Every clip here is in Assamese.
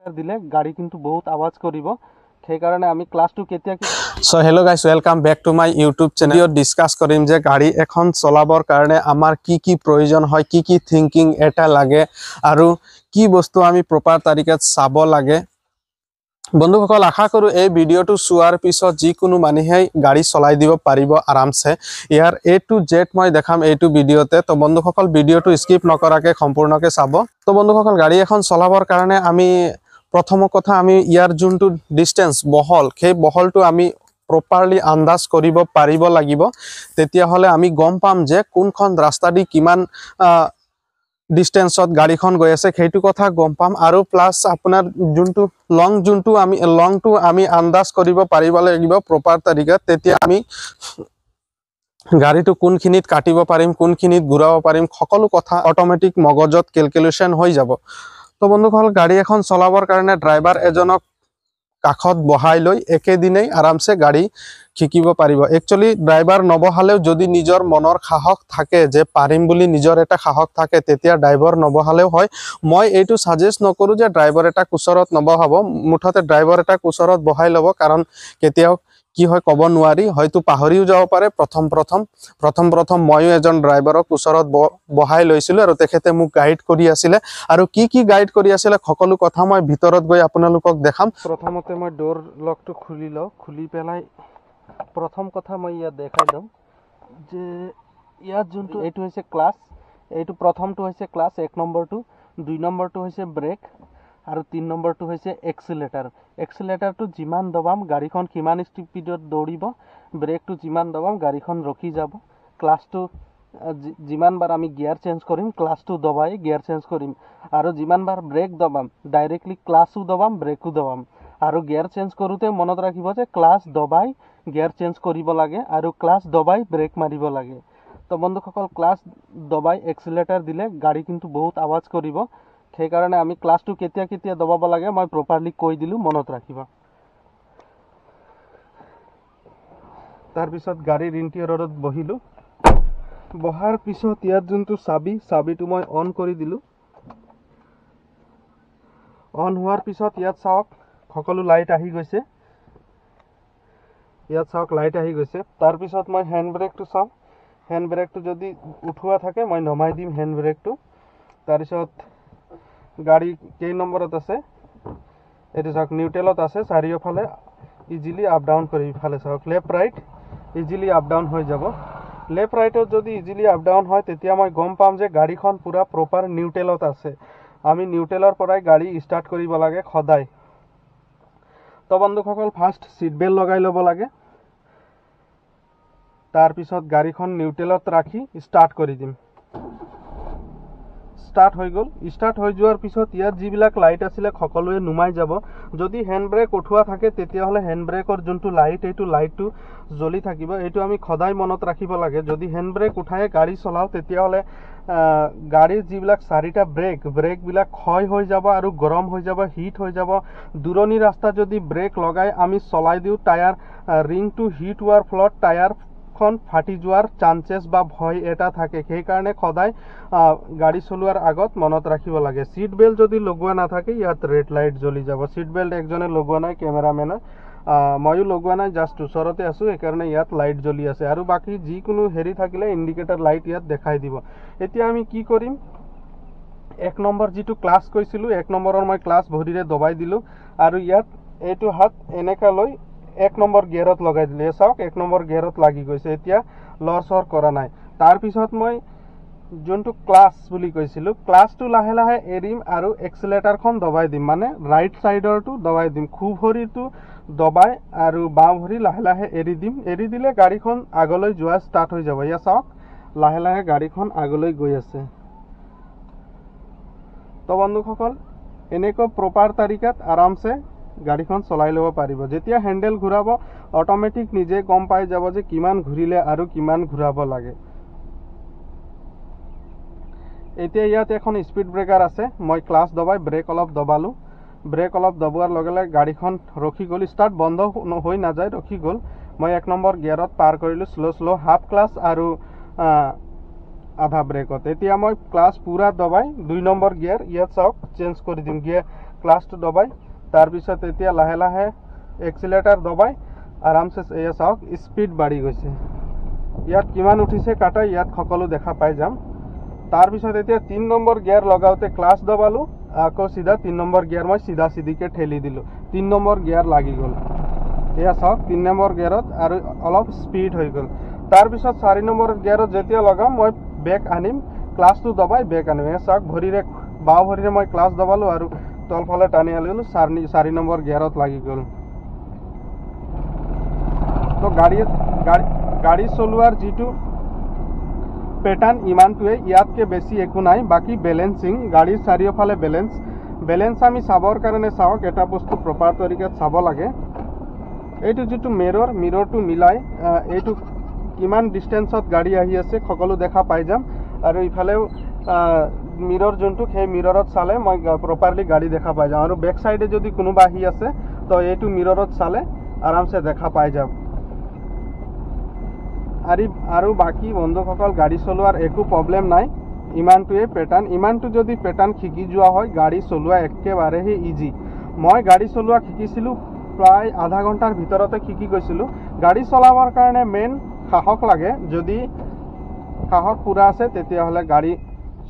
দিলে গাড়ী কিন্তু বহুত আৱাজ কৰিব, সেইকাৰণে আমি ক্লাছটো কেতিয়া। So hello guys, welcome back to my YouTube channel. Discuss কৰিম যে গাড়ী এখন চলাবৰ কাৰণে আমাৰ কি কি প্ৰয়োজন হয়, কি কি থিংকিং এটা লাগে আৰু কি বস্তু আমি প্ৰপাৰ তাৰিকাত চাব লাগে। বন্ধুসকল, আশা কৰোঁ এই ভিডিঅ'টো চোৱাৰ পিছত যিকোনো মানুহেই গাড়ী চলাই দিব পাৰিব আৰামছে। ইয়াৰ এ টু জেড মই দেখাম এইটো ভিডিঅ'তে। তো বন্ধুসকল, ভিডিঅ'টো স্কিপ নকৰাকৈ সম্পূৰ্ণকৈ চাব। তো বন্ধুসকল, গাড়ী এখন চলাবৰ কাৰণে আমি প্ৰথম কথা আমি ইয়াৰ যোনটো ডিষ্টেঞ্চ বহল, সেই বহলটো আমি প্ৰপাৰলি আন্দাজ কৰিব পাৰিব লাগিব। তেতিয়াহ'লে আমি গম পাম যে কোনখন ৰাস্তা দি কিমান ডিষ্টেঞ্চত গাড়ীখন গৈ আছে, সেইটো কথা গম পাম। আৰু প্লাছ আপোনাৰ যোনটো লং, যোনটো আমি লংটো আমি আন্দাজ কৰিব পাৰিব লাগিব প্ৰপাৰ তাৰিকাত, তেতিয়া আমি গাড়ীটো কোনখিনিত কাটিব পাৰিম, কোনখিনিত ঘূৰাব পাৰিম, সকলো কথা অট'মেটিক মগজত কেলকুলেশ্যন হৈ যাব। তো বন্ধুসকল, গাড়ী এখন চলাবৰ কাৰণে ড্ৰাইভাৰ এজনক কাষত বহাই লৈ একেদিনেই আৰামছে গাড়ী শিকিব পাৰিব। একচুৱেলি ড্ৰাইভাৰ নবহালেও যদি নিজৰ মনৰ সাহস থাকে যে পাৰিম বুলি নিজৰ এটা সাহস থাকে, তেতিয়া ড্ৰাইভাৰ নবহালেও হয়। মই এইটো ছাজেষ্ট নকৰোঁ যে ড্ৰাইভাৰ এটা ওচৰত নবহাব, মুঠতে ড্ৰাইভাৰ এটা ওচৰত বহাই ল'ব, কাৰণ কেতিয়াও কি হয় ক'ব নোৱাৰি, হয়তো পাহৰিও যাব পাৰে। প্ৰথম প্ৰথম ময়ো এজন ড্ৰাইভাৰক ওচৰত বহাই লৈছিলোঁ আৰু তেখেতে মোক গাইড কৰি আছিলে, আৰু কি কি গাইড কৰি আছিলে সকলো কথা মই ভিতৰত গৈ আপোনালোকক দেখাম। প্ৰথমতে মই ড'ৰ লকটো খুলি লওঁ। খুলি পেলাই প্ৰথম কথা মই ইয়াত দেখাই লওঁ যে ইয়াত যোনটো এইটো হৈছে ক্লাছ, এইটো প্ৰথমটো হৈছে ক্লাছ এক নম্বৰটো, দুই নম্বৰটো হৈছে ব্ৰেক আৰু তিনি নম্বৰটো হৈছে এক্সিলেটাৰ। এক্সিলেটাৰটো যিমান দবাম গাড়ীখন সিমান স্পীডত দৌৰিব, ব্ৰেকটো যিমান দবাম গাড়ীখন ৰখি যাব। ক্লাছটো যিমানবাৰ আমি গিয়াৰ চেঞ্জ কৰিম, ক্লাছটো দবাই গিয়াৰ চেঞ্জ কৰিম, আৰু যিমানবাৰ ব্ৰেক দবাম ডাইৰেক্টলি ক্লাছো দবাম, ব্ৰেকো দবাম। আৰু গিয়াৰ চেঞ্জ কৰোঁতে মনত ৰাখিব যে ক্লাছ দবাই গিয়াৰ চেঞ্জ কৰিব লাগে আৰু ক্লাছ দবাই ব্ৰেক মাৰিব লাগে। তো বন্ধুসকল, ক্লাছ দবাই এক্সিলেটাৰ দিলে গাড়ী কিন্তু বহুত আৱাজ কৰিব, সেইকাৰণে আমি ক্লাছটো কেতিয়া কেতিয়া দবাব লাগে মই প্ৰপাৰলি কৈ দিলোঁ, মনত ৰাখিব। তাৰপিছত গাড়ীৰ ইণ্টেৰিয়ৰত বহিলোঁ। বহাৰ পিছত ইয়াত যোনটো চাবি, চাবিটো মই অন কৰি দিলোঁ। অন হোৱাৰ পিছত ইয়াত চাওক সকলো লাইট আহি গৈছে, ইয়াত চাওক লাইট আহি গৈছে। তাৰপিছত মই হেণ্ড ব্ৰেকটো চাওঁ, হেণ্ড ব্ৰেকটো যদি উঠোৱা থাকে মই নমাই দিম হেণ্ড ব্ৰেকটো। তাৰপিছত গাড়ী কেই নম্বৰত আছে এইটো চাওক, নিউট্ৰেলত আছে, চাৰিওফালে ইজিলি আপ ডাউন কৰি ইফালে চাওক left right easily up down হৈ যাব। লেফ্ট ৰাইটত যদি ইজিলি আপ ডাউন হয় তেতিয়া মই গম পাম যে গাড়ীখন পূৰা প্ৰপাৰ নিউট্ৰেলত আছে। আমি নিউট্ৰেলৰ পৰাই গাড়ী ষ্টাৰ্ট কৰিব লাগে সদায়। তো বন্ধুসকল, ফাৰ্ষ্ট ছিট বেল্ট লগাই ল'ব লাগে, তাৰপিছত গাড়ীখন নিউট্ৰেলত ৰাখি ষ্টাৰ্ট কৰি দিম। ষ্টাৰ্ট হৈ গ'ল। ষ্টাৰ্ট হৈ যোৱাৰ পিছত ইয়াত যিবিলাক লাইট আছিলে সকলোৱে নুমাই যাব। যদি হেণ্ড ব্ৰেক উঠোৱা থাকে তেতিয়াহ'লে হেণ্ড ব্ৰেকৰ যোনটো লাইট, এইটো লাইটটো জ্বলি থাকিব। এইটো আমি সদায় মনত ৰাখিব লাগে। যদি হেণ্ড ব্ৰেক উঠাই গাড়ী চলাওঁ তেতিয়াহ'লে গাড়ীৰ যিবিলাক চাৰিটা ব্ৰেক, ব্ৰেকবিলাক ক্ষয় হৈ যাব আৰু গৰম হৈ যাব, হিট হৈ যাব। দূৰণি ৰাস্তাত যদি ব্ৰেক লগাই আমি চলাই দিওঁ, টায়াৰ ৰিংটো হিট হোৱাৰ ফলত টায়াৰখন ফাটি যোৱাৰ চান্সেছ বা ভয় এটা থাকে। সেইকাৰণে সদায় গাড়ী চলোৱাৰ আগত মনত ৰাখিব লাগে। ছিট বেল্ট যদি লগোৱা নাথাকে ইয়াত ৰেড লাইট জ্বলি যাব। ছিট বেল্ট একজনে লগোৱা নাই, কেমেৰামেনে, ময়ো লগোৱা নাই, জাষ্ট ওচৰতে আছোঁ, সেইকাৰণে ইয়াত লাইট জ্বলি আছে। আৰু বাকী যিকোনো হেৰি থাকিলে ইণ্ডিকেটৰ লাইট ইয়াত দেখাই দিব। এতিয়া আমি কি কৰিম, এক নম্বৰ যিটো ক্লাছ কৈছিলোঁ, এক নম্বৰৰ মই ক্লাছ ভৰিৰে দবাই দিলোঁ আৰু ইয়াত এইটো হাত এনেকা লৈ এক নম্বৰ গিয়াৰত লগাই দিলোঁ। এই চাওক এক নম্বৰ গিয়াৰত লাগি গৈছে, এতিয়া লৰচৰ কৰা নাই। তাৰপিছত মই যোনটো ক্লাছ বুলি কৈছিলোঁ, ক্লাছটো লাহে লাহে এৰিম আৰু এক্সিলেটাৰখন দবাই দিম, মানে ৰাইট ছাইডৰটো দবাই দিম, সোঁ ভৰিটো দবাই আৰু বাওঁ ভৰি লাহে লাহে এৰি দিম। এৰি দিলে গাড়ীখন আগলৈ যোৱা ষ্টাৰ্ট হৈ যাব। ইয়াত চাওক লাহে লাহে গাড়ীখন আগলৈ গৈ আছে। তো বন্ধুসকল, এনেকৈ প্ৰপাৰ তাৰিকাত আৰামছে গাড়ীখন চলাই ল'ব পাৰিব। যেতিয়া হেণ্ডেল ঘূৰাব অট'মেটিক নিজে গম পাই যাব যে কিমান ঘূৰিলে আৰু কিমান ঘূৰাব লাগে। এতিয়া ইয়াত এখন স্পীড ব্ৰেকাৰ আছে, মই ক্লাছ দবাই ব্ৰেক অলপ দবালোঁ। ব্ৰেক অলপ দবোৱাৰ লগে লগে গাড়ীখন ৰখি গ'ল, ষ্টাৰ্ট বন্ধ হৈ নাযায়, ৰখি গ'ল। মই এক নম্বৰ গিয়াৰত পাৰ কৰিলোঁ শ্ল' শ্ল', হাফ ক্লাছ আৰু আধা ব্ৰেকত। এতিয়া মই ক্লাছ পূৰা দবাই 2 নম্বৰ গিয়াৰ ইয়াত চাওক চেঞ্জ কৰি দিম, গিয়াৰ ক্লাছটো দবাই। তাৰপিছত এতিয়া লাহে লাহে এক্সিলেটাৰ দবাই আৰামছে, এয়া চাওক, স্পীড বাঢ়ি গৈছে। ইয়াত কিমান উঠিছে কাটা, ইয়াত সকলো দেখা পাই যাম। তাৰপিছত এতিয়া 3 নম্বৰ গিয়াৰ লগাওঁতে ক্লাছ দবালোঁ, আকৌ চিধা 3 নম্বৰ গিয়াৰ মই চিধা চিধিকৈ ঠেলি দিলোঁ, 3 নম্বৰ গিয়াৰ লাগি গ'ল। এয়া চাওক, 3 নম্বৰ গিয়াৰত আৰু অলপ স্পীড হৈ গ'ল। তাৰপিছত 4 নম্বৰ গিয়াৰত যেতিয়া লগাম, মই বেক আনিম, ক্লাছটো দবাই বেক আনিম। এয়া চাওক, ভৰিৰে, বাওঁ ভৰিৰে মই ক্লাছ দবালোঁ আৰু তলফালে টানি আনিলোঁ, 4 নম্বৰ গিয়াৰত লাগি গ'ল। তো গাড়ী চলোৱাৰ যিটো পেটাৰ্ণ, ইমানটোৱে, ইয়াতকৈ বেছি একো নাই। বাকী বেলেঞ্চিং, গাড়ীৰ চাৰিওফালে বেলেঞ্চ আমি চাবৰ কাৰণে, চাওক, এটা বস্তু প্ৰপাৰ তৰিকাত চাব লাগে। এইটো যিটো মিৰৰ, মিৰৰটো মিলাই এইটো কিমান ডিষ্টেঞ্চত গাড়ী আহি আছে সকলো দেখা পাই যাম। আৰু ইফালেও মিৰৰ যোনটো, সেই মিৰৰত চালে মই প্ৰপাৰলি গাড়ী দেখা পাই যাম। আৰু বেক চাইডে যদি কোনোবা আহি আছে, তো এইটো মিৰৰত চালে আৰামছে দেখা পাই যাম। আৰু বাকী বন্ধুসকল, গাড়ী চলোৱাৰ একো প্ৰব্লেম নাই, ইমানটোৱে পেটাৰ্ণ। ইমানটো যদি পেটাৰ্ণ শিকি যোৱা হয়, গাড়ী চলোৱা একেবাৰেহে ইজি। মই গাড়ী চলোৱা শিকিছিলোঁ, প্ৰায় আধা ঘণ্টাৰ ভিতৰতে শিকি গৈছিলোঁ। গাড়ী চলাবৰ কাৰণে মেইন সাহস লাগে। যদি সাহস পূৰা আছে, তেতিয়াহ'লে গাড়ী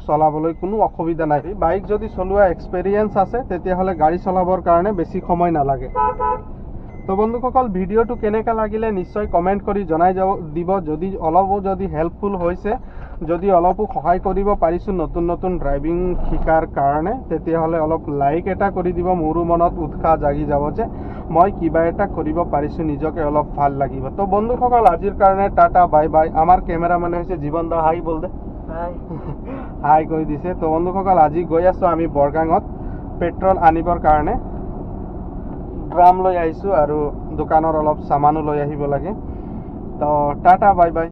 চলাবলৈ কোনো অসুবিধা নাই। বাইক যদি চলোৱা এক্সপেৰিয়েঞ্চ আছে, তেতিয়াহ'লে গাড়ী চলাবৰ কাৰণে বেছি সময় নালাগে। তো বন্ধুসকল, ভিডিঅ'টো কেনেকুৱা লাগিলে নিশ্চয় কমেণ্ট কৰি জনাই যাব দিব। যদি অলপো যদি হেল্পফুল হৈছে, যদি অলপো সহায় কৰিব পাৰিছোঁ নতুন নতুন ড্ৰাইভিং শিকাৰ কাৰণে, তেতিয়াহ'লে অলপ লাইক এটা কৰি দিব। মোৰো মনত উৎসাহ জাগি যাব যে মই কিবা এটা কৰিব পাৰিছোঁ, নিজকে অলপ ভাল লাগিব। তো বন্ধুসকল, আজিৰ কাৰণে টাটা, বাই বাই। আমাৰ কেমেৰামেন হৈছে জীৱন দা। হাই বল দে। হাই। হাই কৈ দিছে। তো বন্ধুসকল, আজি গৈ আছোঁ আমি বৰগাঙত পেট্ৰল আনিবৰ কাৰণে। ড্ৰাম লৈ আহিছোঁ আৰু দোকানৰ অলপ চামানো লৈ আহিব লাগে। তো টাটা, বাই বাই।